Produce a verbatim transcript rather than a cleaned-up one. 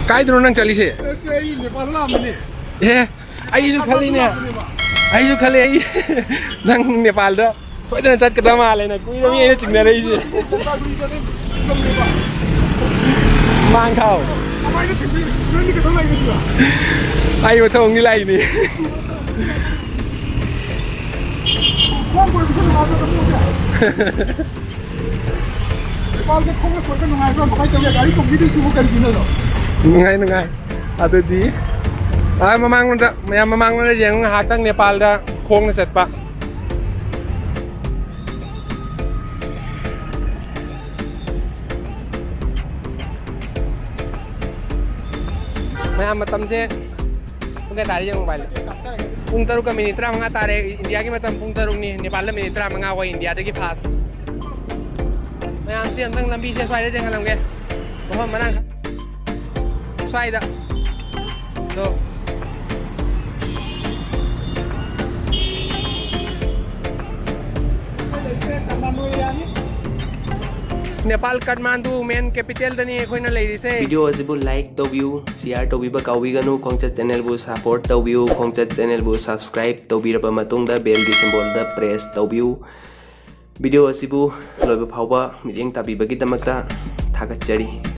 ꯀꯥꯏꯗꯅꯣ ꯅꯪ ꯆꯠꯂꯤꯁꯦ? ꯑꯁ, ꯑꯩ ꯅꯦꯄꯥꯜ ꯂꯥꯛꯑꯝꯕꯅꯦ꯫ ꯑꯦ, ꯑꯩꯁꯨ ꯈꯜꯂꯤꯅꯦ꯫ ꯑꯩꯁꯨ ꯈꯜꯂꯤ, ꯑꯩ ꯅꯪ ꯅꯦꯄꯥꯜꯗ ꯁꯣꯏꯗꯅ ꯆꯠꯀꯗꯕ ꯃꯥꯜꯂꯦꯅ꯫ ꯀꯨꯏꯔꯕꯅꯤ ꯑꯩꯅ ꯆꯤꯡꯅꯔꯛꯏꯁꯦ꯫ ꯃꯥꯡ ꯊꯥꯎ꯫ ꯑꯩ ꯃꯊꯪ ꯑꯃꯨꯛ ꯂꯥꯛꯏꯅꯦ꯫ ꯅꯦꯄꯥꯜꯁꯦ ꯈꯣꯡꯅ ꯀꯣꯏꯕ ꯅꯨꯡꯉꯥꯏꯕ꯭ꯔꯣ? ꯀꯃꯥꯏꯅ ꯇꯧꯒꯦ? ꯒꯥꯔꯤ ꯇꯣꯡꯕꯤꯗꯣꯏꯁꯤꯕꯨ ꯀꯔꯤꯒꯤꯅꯣ? ꯅꯨꯡꯉꯥꯏ, ꯅꯨꯡꯉꯥꯏ꯫ ꯑꯗꯨꯗꯤ, ꯑꯥ, ꯃꯃꯥꯡꯂꯣꯝꯗ, ꯃꯌꯥꯝ ꯃꯃꯥꯡꯂꯣꯝꯗ ꯌꯦꯡꯉꯨ, ꯉꯥꯏꯍꯥꯛꯇꯪ ꯅꯦꯄꯥꯜꯗ ꯈꯣꯡꯅ ꯆꯠꯄ꯫ ꯃꯌꯥꯝ, ꯃꯇꯝꯁꯦ ꯄꯨꯡ ꯀꯌꯥ ꯇꯥꯔꯦ ꯌꯦꯡꯉꯨ, ꯃꯣꯕꯥꯏꯜꯗ꯫ ꯄꯨꯡ ꯇꯔꯨꯛꯀ ꯃꯤꯅꯤꯠ ꯇꯔꯥꯃꯉꯥ ꯇꯥꯔꯦ꯫ ꯏꯟꯗꯤꯌꯥꯒꯤ ꯃꯇꯝ ꯄꯨꯡ ꯇꯔꯨꯛꯅꯤ, ꯅꯦꯄꯥꯜꯗ ꯃꯤꯅꯤꯠ ꯇꯔꯥꯃꯉꯥ ꯑꯣꯏ, ꯏꯟꯗꯤꯌꯥꯗꯒꯤ ꯐꯥꯁ꯫ ꯃꯌꯥꯝꯁꯦ ꯑꯝꯇꯪ ꯂꯝꯕꯤꯁꯦ ꯁ꯭ꯋꯥꯏꯗ ꯌꯦꯡꯍꯜꯂꯝꯒꯦ꯫ ꯃꯐꯝ ꯃꯔꯥꯡ ꯈ-, ꯁ꯭ꯋꯥꯏꯗ꯫ ꯑꯗꯣ꯫ ꯅꯦꯄꯥꯜ ꯀꯥꯊꯃꯥꯟꯗꯨ ꯃꯦꯟ ꯀꯦꯄꯤꯇꯦꯜꯗꯅꯤ ꯑꯩꯈꯣꯏꯅ ꯂꯩꯔꯤꯁꯦ꯫ ꯚꯤꯗꯤꯑꯣ ꯑꯁꯤꯕꯨ ꯂꯥꯏꯛ ꯇꯧꯕꯤꯌꯨ, ꯁꯤꯌꯥꯔ ꯇꯧꯕꯤꯕ ꯀꯥꯎꯕꯤꯒꯅꯨ, ꯈꯣꯡꯆꯠ ꯆꯦꯅꯦꯜꯕꯨ ꯁꯄꯣꯔꯠ ꯇꯧꯕꯤꯌꯨ, ꯈꯣꯡꯆꯠ ꯆꯦꯅꯦꯜꯕꯨ ꯁꯕꯁꯀ꯭ꯔꯥꯏꯕ ꯇꯧꯕꯤꯔꯕ ꯃꯇꯨꯡꯗ ꯕꯦꯜꯒꯤ ꯁꯤꯝꯕꯣꯜꯗ ꯄ꯭ꯔꯦꯁ ꯇꯧꯕꯤꯌꯨ꯫ ꯚꯤꯗꯤꯑꯣ ꯑꯁꯤꯕꯨ ꯂꯣꯏꯕ ꯐꯥꯎꯕ ꯃꯤꯠꯌꯦꯡ ꯇꯥꯕꯤꯕꯒꯤꯗꯃꯛꯇ ꯊꯥꯒꯠꯆꯔꯤ꯫